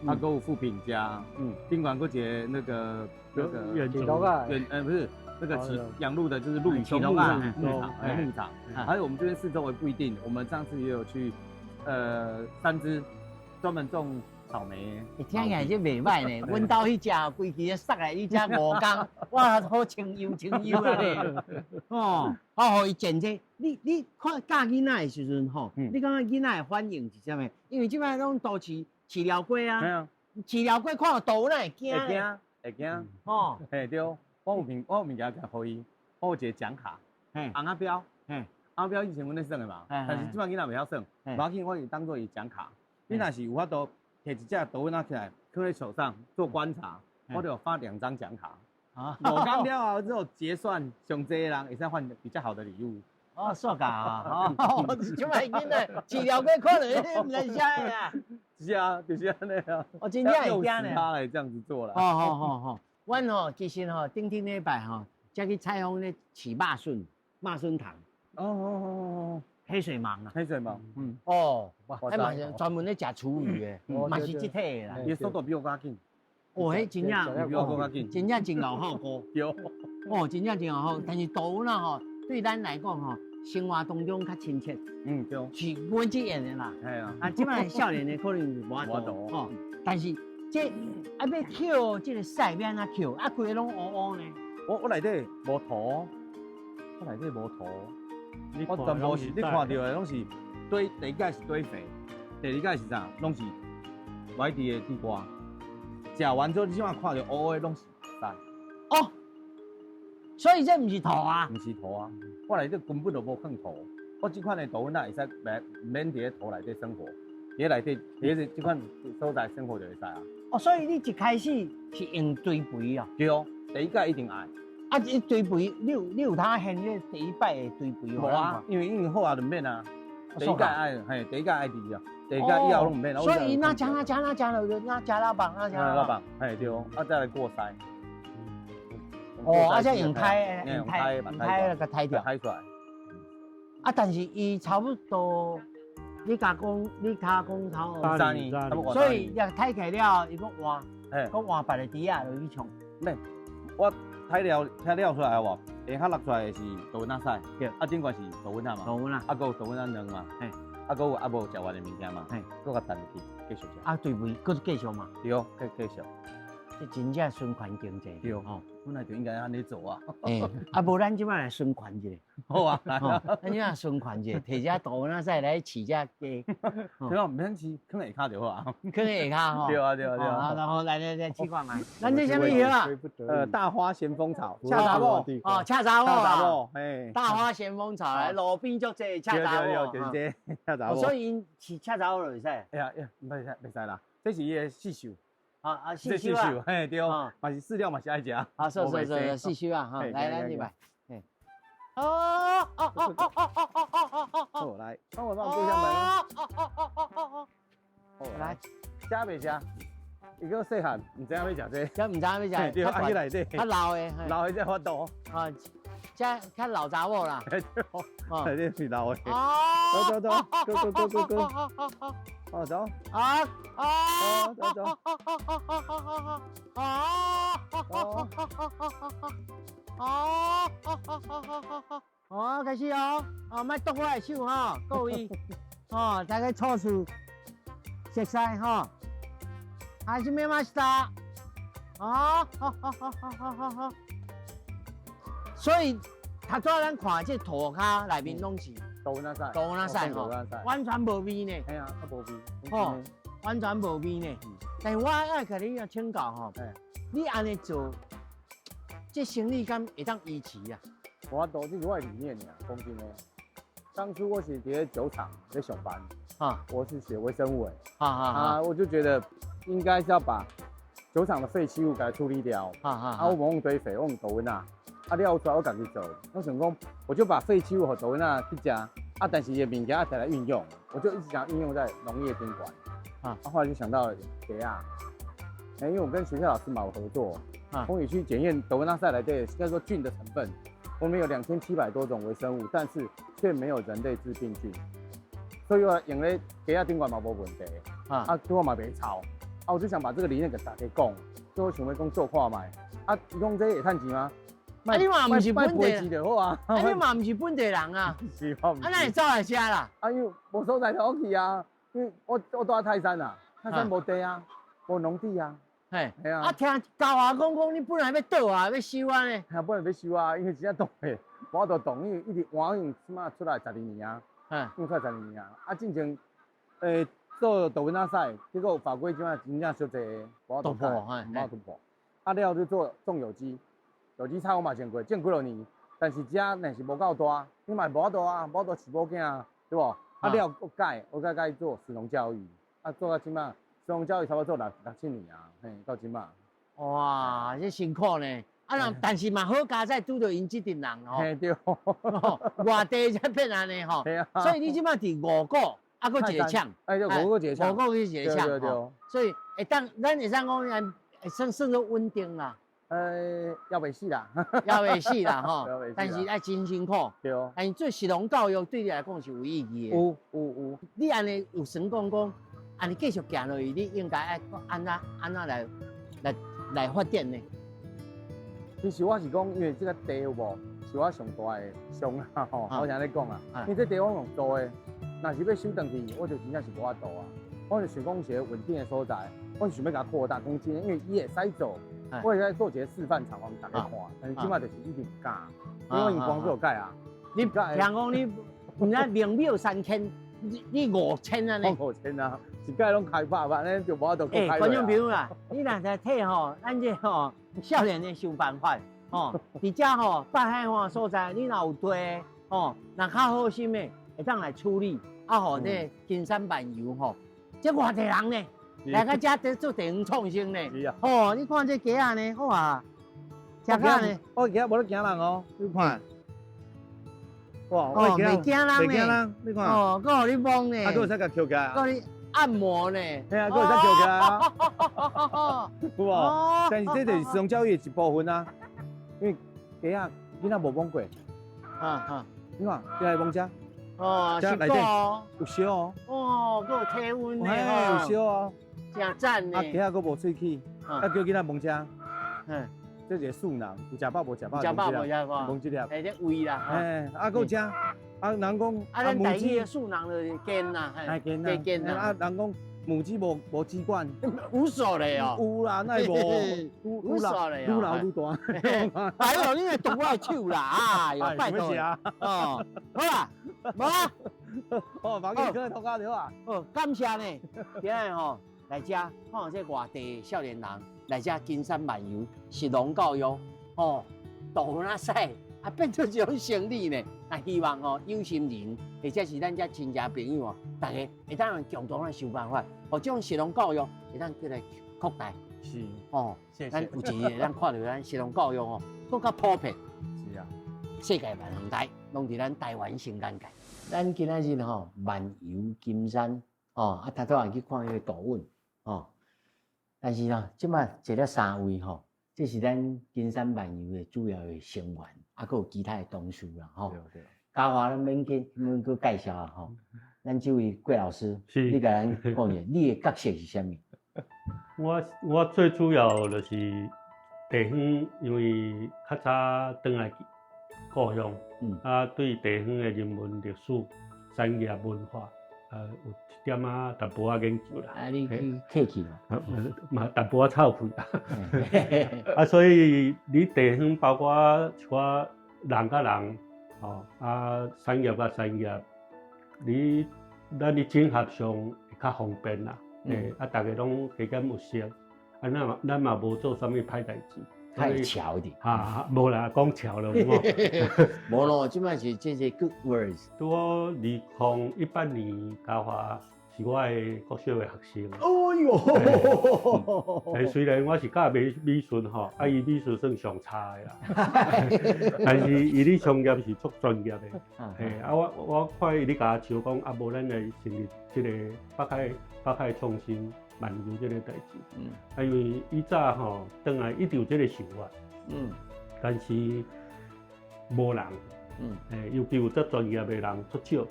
啊，閣有富品家，賓館閣一個那個那個遠，不是那個騎養鹿的，就是鹿嶼松牧場，牧場，牧場。還有我們這邊四周圍不一定，我們上次也有去，三芝專門種草莓。欸，聽起來這袂䆀呢。阮兜彼隻規氣塞來，你這五工，哇，好清幽清幽啊咧。哦，啊，予伊剪這，你看教囡仔的時陣吼，你感覺囡仔的反應是啥物？因為這擺攏都市飼料雞啊，飼料雞看到稻粉仔會驚。會驚，會驚。哦，嘿對，我有物件予伊，我有一個獎卡，紅仔標，紅仔標以前阮咧耍的嘛，但是這擺囡仔袂曉耍，無要緊，我會當做伊獎卡。你若是有法度提一隻稻粉仔起來，放在手上做觀察，我就發2張獎卡。五工了後之後結算，上濟的人會使換比較好的禮物。哦，煞假啊！哦，這擺囡仔飼料雞可能毋知啥啦。是啊，就是按呢啊。我真正會驚呢。他來這樣子做啦。哦哦哦哦，阮吼其實吼頂頂禮拜吼，才去採訪咧飼肉筍、肉筍蟲。哦哦哦哦。黑水虻啊。黑水虻，嗯。哦，彼嘛是專門咧食廚餘的，嘛是這體的啦。伊速度比我較緊。哦，彼真正比我閣較緊，真正真𠢕好顧。對。哦，真正真𠢕好，但是杜阮仔吼，對咱來講吼，生活當中較親切。嗯，對。是阮這樣的啦。係啊。啊，這擺少年的可能無法度吼，但是這啊欲抾這個屎欲按怎抾？啊，規个攏烏烏呢。我內底無塗，我內底無塗，我全部是你看到的攏是堆，第一蓋是堆肥，第二蓋是啥？攏是歪佇的地瓜。食完之後，你這擺看著烏烏的攏是屎。哦，所以這毋是塗啊？毋是塗啊，我內底根本就無囥塗。我這款的杜阮仔會使免免佇咧塗內底生活，佇咧內底佇咧這款所在生活就會使啊。哦，所以你一開始是用堆肥啊？對哦，第一擺一定愛。啊，這堆肥，你有通現這第一擺的堆肥？無啊，因為好啊就毋免啊。第一擺愛，嘿，第一擺愛佇啊，第二擺以後攏毋免啊。所以那加那加那加了，那加拉棒，那加拉棒，嘿對，啊再來過篩。哦，啊，再用篩，用篩，用篩來共篩掉。篩出來。啊，但是伊差不多，你共講，你較講差不多三年，差不多。所以也篩起了，伊閣換，閣換別个豬仔落去創。免，我篩了，篩了出來無？下跤落出來的是杜阮仔屎，啊，頂懸是杜阮仔嘛，杜阮仔，啊，閣有杜阮仔卵嘛，啊，閣有啊無食完的物件嘛，閣共澹入去，繼續食。啊，對袂？閣繼續嘛？對，繼續。這真正循環經濟。對吼，本來就應該按呢做啊。啊，無咱這擺來循環一下。好啊，來啊，咱這擺循環一下，提這杜阮仔屎來飼這雞。對啊，毋免飼，囥下跤就好啊。囥下跤吼。對啊，對啊，對啊。然後來來來，試看覓。咱這啥物葉啊？大花咸豐草，恰查某。哦，恰查某。恰查某，嘿。大花咸豐草來路邊足濟恰查某。對對對，就是這恰查某。所以𪜶飼恰查某就會使。哎呀呀，袂使袂使啦，這是伊的刺繡。啊啊，刺繡啊，嘿對，嘛是飼料嘛是愛食。啊，是是是，刺繡啊，哈，來來你來，嘿。哦哦哦哦哦哦哦哦哦哦，來，幫我幫我過一下門。哦哦哦哦哦哦。來，食袂食？伊閣細漢，毋知影欲食這。這毋知影欲食。對，啊，彼內底。較老的。老的才有法度。啊，這較老查某啦。對，內底是老的。哦。走走走，go go go go go。哦，走。啊啊！走走。哦，哦，開始哦，哦，莫剁我的手吼，各位，哦，大家初次熟似吼，始めました。哦，好好好好好好好。所以，頭拄仔咱看這塗跤內面攏是杜阮仔屎，杜阮仔屎吼，完全無味呢。嘿啊，較無味。吼，完全無味呢。但是我愛共你請教吼，你按呢做，這生意敢會當維持啊？無法度，這是我的理念爾，講真的。當初我是佇咧酒廠咧上班，啊，我是學微生物的，啊，我就覺得應該是要把酒廠的廢棄物給它處理掉，啊，我無用堆肥，我用杜阮仔，啊，了出來我家己做，我想講，我就把廢棄物予杜阮仔去食，啊，但是伊的物件愛來運用，我就一直想運用在農業頂懸，啊，後來就想到了雞仔，因為我跟學校老師嘛有合作，啊，我們去檢驗杜阮仔屎內底叫做菌的成分。我們有2700多種微生物，但是卻沒有人類致病菌，所以我用咧雞仔頂懸嘛無問題，啊，對我嘛袂臭，啊，我就想把這個理念給大家講，所以我想欲講做看覓，啊，伊講這會趁錢嗎？啊，你嘛毋是本地人就好啊，啊，你嘛毋是本地人啊，是啊，啊，哪會走來遮啦？啊，因為無所在通去啊，因為我住佇泰山啊，泰山無地啊，無農地啊。嘿，嘿啊！啊，聽高華講講，你本來欲倒啊，欲收啊呢？嘿，本來欲收啊，因為真正凍的，無法度動，因為一直換，因為這馬出來12年啊，用出來12年啊。啊，進前，做杜阮仔屎，結果法規這馬真正小濟，無法度突破，無法突破。啊，了後就做種有機，有機菜我嘛種過，種幾落年，但是這若是無夠大，你嘛無法度啊，無法度飼某囝啊，對無？啊，了後閣改，我改改做食農教育，啊，做到這馬。食農教育差不多做六七年啊，嘿，到這馬。哇，這辛苦呢！啊，若但是嘛好佳哉拄著𪜶這陣人吼。嘿對。外地才變按呢吼。嘿啊。所以你這馬佇五股，啊，閣一个廠。哎，對，五股一個廠。五股去一個廠。對對對。所以會當，咱會使講，會算算做穩定啦。猶未死啦，猶未死啦吼，但是愛真辛苦。對。但是做食農教育對你來講是有意義的。有有有。你按呢有想講講，按呢繼續行落去，你應該愛按怎按怎來發展呢？其實我是講，因為這個地有無，是我上大的傷啊吼，我是按呢講啊，因為這地我用租的，若是欲收轉去，我就真正是無法度啊。我就想講是一個穩定的所在，我是想欲共擴大，講真的，因為伊會使做。我會使做一個示範場，予大家看，但是這擺就是一定毋敢，因為伊光做改啊。你聽講你毋知零秒3000，你5000按呢？5000啊，一擺攏開百萬，呢就無法度閣開。觀眾朋友啊，你若來睇吼，咱這吼少年的想辦法吼，佇遮吼北海岸所在，你若有地吼，若較好心的，會當來處理，啊，予這金山漫遊吼，這偌濟人呢？來到遮佇做地方創生呢？是啊。哦，你看這雞仔呢？哇，食甲呢？我今仔無咧驚人哦，你看。哇，哦，袂驚人呢？你看。哦，閣予你摸呢？啊，閣會使共抾起來。閣予你按摩呢？嘿啊，閣會使抾起來啊。有無？但是這就是食農教育的一部分啊，因為雞仔囡仔無摸過。哈哈。你看，進來摸這。哦，這內底有燒哦。哦，閣有體溫呢。嘿，有燒哦。真讚呢！啊，雞仔閣無喙齒，啊，叫囡仔摸這。嗯。這一個素囊，有食飽無食飽？食飽無食飽？摸這粒。欸，這胃啦。嘿，啊，閣有這，啊，人講啊，咱台語的素囊就是筋啦，嘿，筋啦。啊，人講母雞無雞冠，有數咧哦。有啦，哪會無？有數咧，愈老愈大。哎喲，你來動我的手啦！哎喲，拜託。哦，好啦，無啊。哦，房間哥通告對啊。哦，感謝呢，今日吼來遮看這外地少年人來遮金山漫遊，食農教育，吼，豆仔屎啊變做一種生意呢。啊，希望吼有心人或者是咱遮親戚朋友哦，大家會當共同來想辦法，予這種食農教育會當閣來擴大。是，哦，謝謝。咱有一日咱看著咱食農教育哦，閣較普遍。是啊，世界萬能台攏佇咱台灣新眼界。咱今仔日吼漫遊金山，哦，啊，頭拄仔去看彼個杜穩，哦，但是吼，這擺坐了三位吼，這是咱金山漫遊的主要的成員，啊，閣有其他的同事啦，吼。嘉華，咱免緊，免閣介紹啊，吼。咱這位郭老師，你共咱講一下，你的角色是啥物？我最主要就是地方，因為較早轉來故鄉，啊，對地方的人文歷史、產業文化，有一點仔淡薄仔研究啦。啊，你去客氣啦，嘛淡薄仔臭屁啦。啊，所以你地方包括一寡人佮人，吼，啊，產業佮產業，你咱佇整合上會較方便啦。啊，逐家攏加減有識，啊，咱嘛無做啥物歹代誌。太巧一點。哈，無啦，講巧了，無。無咯，這擺是這是 good words。拄好2018年，嘉華是我的國小的學生。哎喲！欸，雖然我是教美術吼，啊，伊美術算上差的啦，但是伊咧商業是足專業的。嘿，啊，我看伊咧共我笑講，啊，無咱來成立這個北海創新漫遊這個代誌。啊，因為以早吼，轉來一直有這個想法。但是無人。欸，尤其有遮專業的人足少。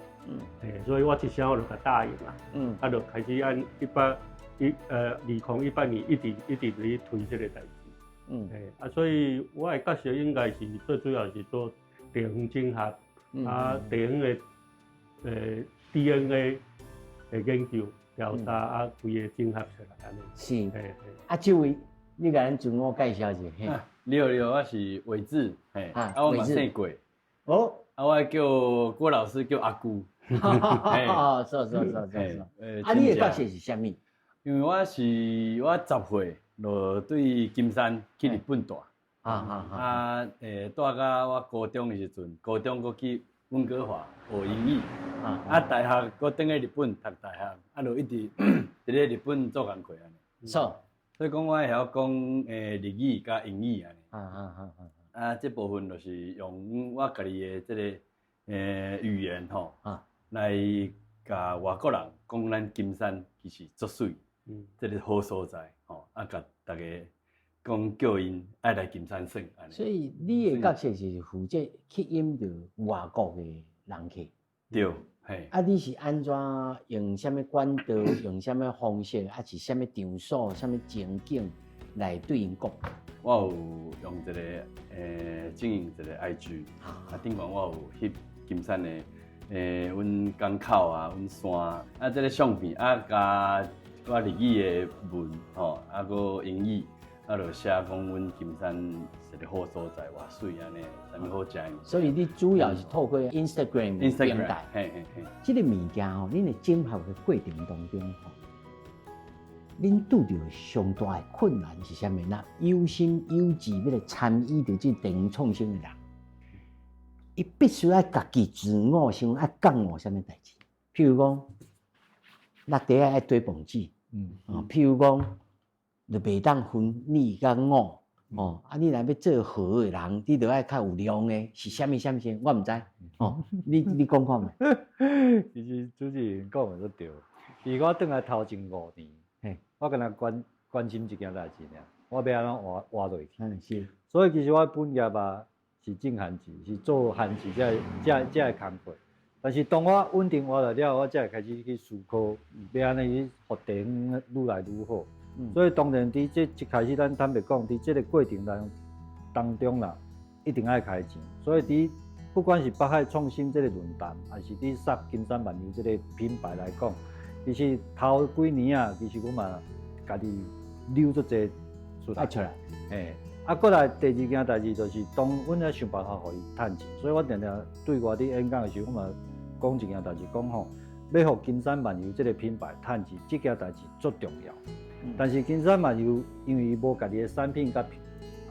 欸，所以我一聲我就共答應啦。啊，就開始按2018年一直一直佇推這個代誌。欸，啊，所以我的角色應該是最主要是做地方整合，啊，地方的DNA 的研究調查啊，規個整合出來按呢。是。嘿。啊，這位你共咱自我介紹一下。你好，你好，我是偉志，嘿，啊，我嘛姓郭。哦。啊，我叫郭老師，叫阿姑。哦，是是是是是。啊，你的角色是啥物？因為我是我10歲就對金山去日本住。啊，住到我高中的時陣，高中閣去溫哥華學英語。啊，大學閣轉去日本讀大學，啊，就一直佇咧日本做工課按呢。是。所以講我會曉講日語佮英語按呢。啊，這部分就是用我家己的這個語言吼，來共外國人講咱金山其實足媠，這個好所在吼，啊，共大家講叫𪜶愛來金山耍。所以你的角色是負責吸引著外國的人客。對，嘿。啊，你是按怎用啥物管道，用啥物方式，抑是啥物場所、啥物情景來對𪜶講？我有用一个經營一個 IG，啊，頂懸我有翕金山的阮港口啊，阮山啊，這个相片啊，佮我日語的文吼，啊，閣英語，啊，就寫講阮金山是一個好所在，偌媠按呢，啥物好食的。所以你主要是透過 Instagram 平台。嘿嘿嘿。這个物件吼，恁的整合的過程當中吼，恁拄著上大的困難是啥物？若有心有志欲來參與著這地方創生的人，伊必須愛家己自我先愛覺悟啥物代誌？譬如講，落地愛堆報紙，譬如講，就袂當分你佮我，哦，啊，你若欲做好的人，你著愛較有量的，是啥物啥物啥，我毋知，哦，你講看覓？其實主持人講的都對，其實我轉來頭前5年，我敢若關心一件代誌爾，我欲按怎活落去。是。所以其實我本業啊是種番薯，是做番薯這个工課。但是當我穩定活落了後，我才會開始去思考，欲按怎去予地方愈來愈好。所以當然佇這一開始，咱坦白講，佇這个過程當中啦，一定愛開錢。所以佇不管是北海創新這个論壇，抑是佇設金山漫遊這个品牌來講，其實頭幾年啊，其實阮嘛家己留足濟出來。出來。嘿，啊，過來第二件代誌就是，當阮咧想辦法予伊趁錢，所以我定定對外佇演講的時候，我嘛講一件代誌，講吼，欲予金山漫遊這个品牌趁錢，這件代誌足重要。但是金山漫遊因為伊無家己的產品佮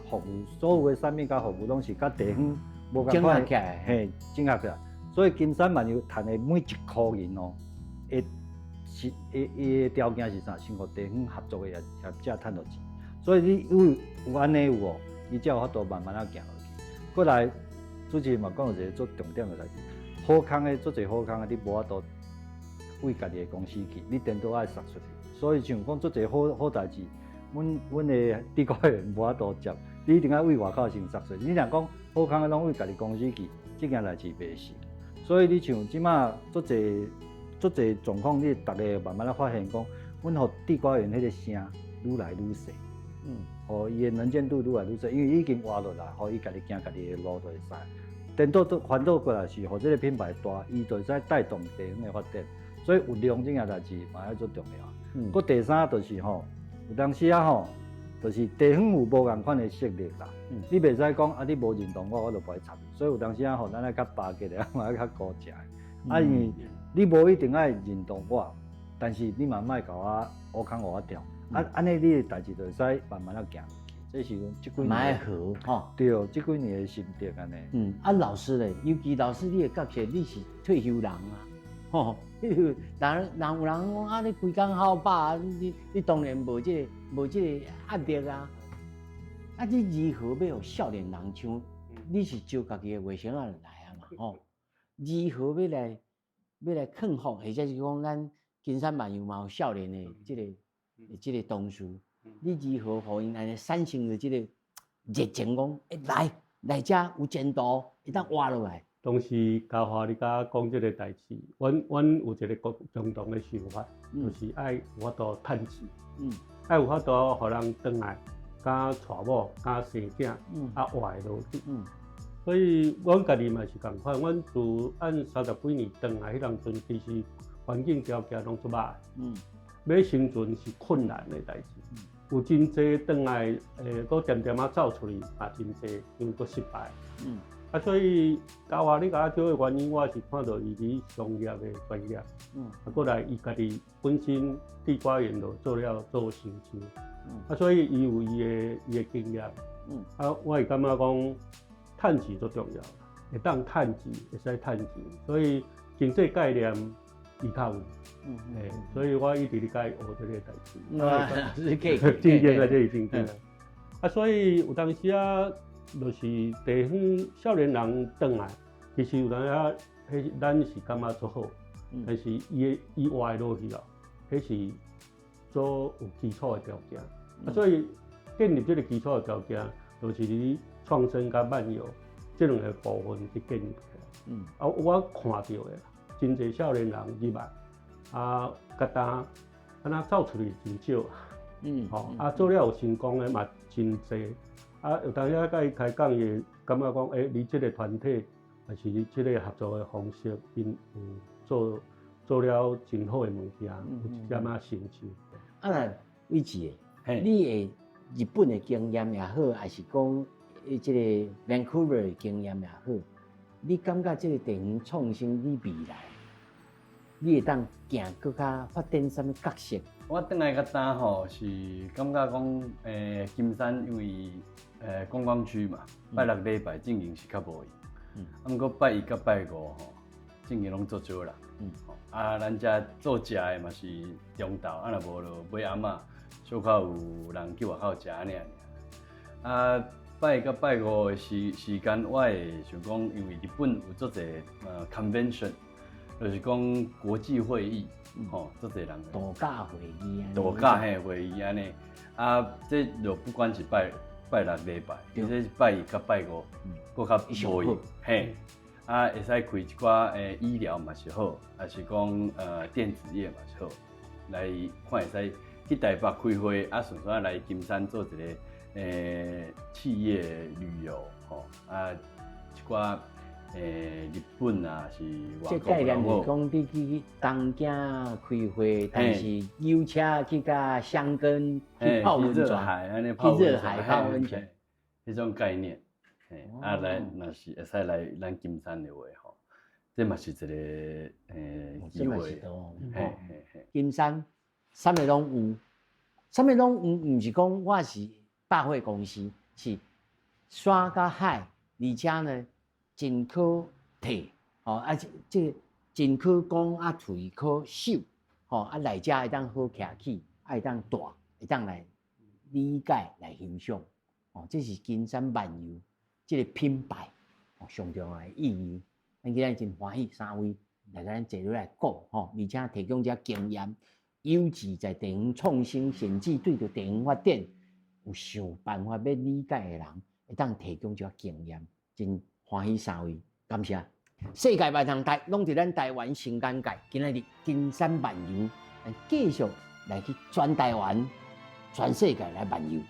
服務，所有的產品佮服務攏是佮地方無仝款，嘿，整合起來。所以金山漫遊趁的每一箍銀哦，會是伊的條件是啥？先予地方合作的業者趁著錢。所以你有按呢有哦，伊才有法度慢慢仔行落去。過來主持人嘛講一个足重點的代誌，好康的足濟好康的，你無法度為家己的公司去，你顛倒愛捒出去。所以像講足濟好好代誌，阮的地瓜園無法度接，你一定愛為外口先捒出去。你若講好康的攏為家己公司去，這件代誌袂成。所以你像這馬足濟足濟狀況，你逐个慢慢仔發現講，阮予地瓜園彼个聲愈來愈細，予伊的能見度愈來愈細，因為伊已經活落來，予伊家己行家己的路就會使。顛倒倒反倒過來是予這个品牌大，伊就會使帶動地方的發展。所以有量這件代誌嘛愛足重要。閣第三就是吼，有當時啊吼，就是地方有無仝款的實力啦。你袂使講啊，你無認同我，我就無愛插你。所以有當時啊吼，咱愛較巴結的，嘛愛較顧食的。啊，因為你無一定愛認同我，但是你嘛莫共我烏空予我跳。啊，按呢你的代誌就會使慢慢仔行落去。這是這幾年好吼。對，這幾年的心得按呢。啊，老師咧，尤其老師你的角色，你是退休人啊，吼。人人有人講啊，你規工好飽，你當然無這个壓力啊。啊，你如何欲予少年人像你是招家己的外甥仔來啊嘛？吼，如何欲來克服，或者是講咱金山漫遊嘛有少年的這个同事，你如何予𪜶按呢產生著這个熱情？講，欸，來來遮有前途，會當活落來。當時嘉華你共我講這个代誌，阮有一个共同的想法，就是愛有法度趁錢，愛有法度予人轉來，敢娶某，敢生囝，啊活會落去。所以阮家己嘛是仝款，阮自按三十幾年轉來彼當陣，其實環境條件攏足歹，欲生存是困難的代誌。有真濟轉來，閣恬恬仔走出去嘛真濟，因為閣失敗。啊，所以嘉華你共我招的原因，我是看著伊佇商業的專業，啊，閣來伊家己本身地瓜園就做了做生糋，啊，所以伊有伊的經驗，啊，我會感覺講，趁錢足重要，會當趁錢，會使趁錢，所以經濟概念伊較有，欸，所以我一直咧共伊學這个代誌，是客真正啊，這是真正啊，啊，所以有當時啊。就是地方少年人轉來，其實有當時啊，彼咱是感覺足好，但是伊活會落去啊，彼是足有基礎的條件。啊，所以建立這个基礎的條件，就是你創生佮漫遊這兩个部分去建立起來。啊，我看著的，真濟少年人入來，啊，佮當敢若走出去真少。吼，啊，做了有成功的嘛真濟。啊，有當時佮伊開講，伊會感覺講，欸，你這个團體，還是你這个合作的方式，𪜶有做了真好的物件，有一點仔成就。啊，若偉志，你的日本的經驗也好，還是講這个 Vancouver 的經驗也好，你感覺這个地方創生，你未來，你會當行閣較發展啥物角色？我轉來較早吼，是感覺講，金山因為觀光區嘛，拜六禮拜進前是較無閒。啊，毋過拜一佮拜五吼，進前攏足少人。啊，咱遮做食的嘛是中晝，啊若無就尾暗仔，小可有人去外口食按呢爾。啊，拜一佮拜五的時間，我會想講，因為日本有足濟convention，就是講國際會議，吼，足濟人。度假會議啊。度假嘿會議按呢，啊，這就不管是拜拜六禮拜，這是拜一佮拜五，閣較無閒，嘿，啊，會使開一寡醫療嘛是好，還是講電子業嘛是好，來看會使去台北開會，啊，順便來金山做一个企業旅遊，吼，啊，一寡日本啊是外這概念是講你去東京開會，但是有車去佮箱根去泡溫泉，去熱海泡溫泉，彼種概念，嘿，啊來若是會使來咱金山的話吼，這嘛是一个機會，嘿嘿嘿。金山啥物攏有，啥物攏有，毋是講我是百貨公司，是山佮海，而且呢，真可體，吼啊！這真可講啊，喙可嗅，吼啊，來遮會當好徛起，啊會當蹛，會當來理解來欣賞，哦，這是金山漫遊這个品牌哦上重要的意義。咱今日真歡喜三位來共咱坐落來講，吼，而且提供這經驗，尤其在地方創新，甚至對著地方發展有想辦法欲理解的人，會當提供這經驗，真歡喜三位，感謝。世界萬通台，攏佇咱台灣新簡介。今仔日金山漫遊，繼續來去全台灣、全世界來漫遊。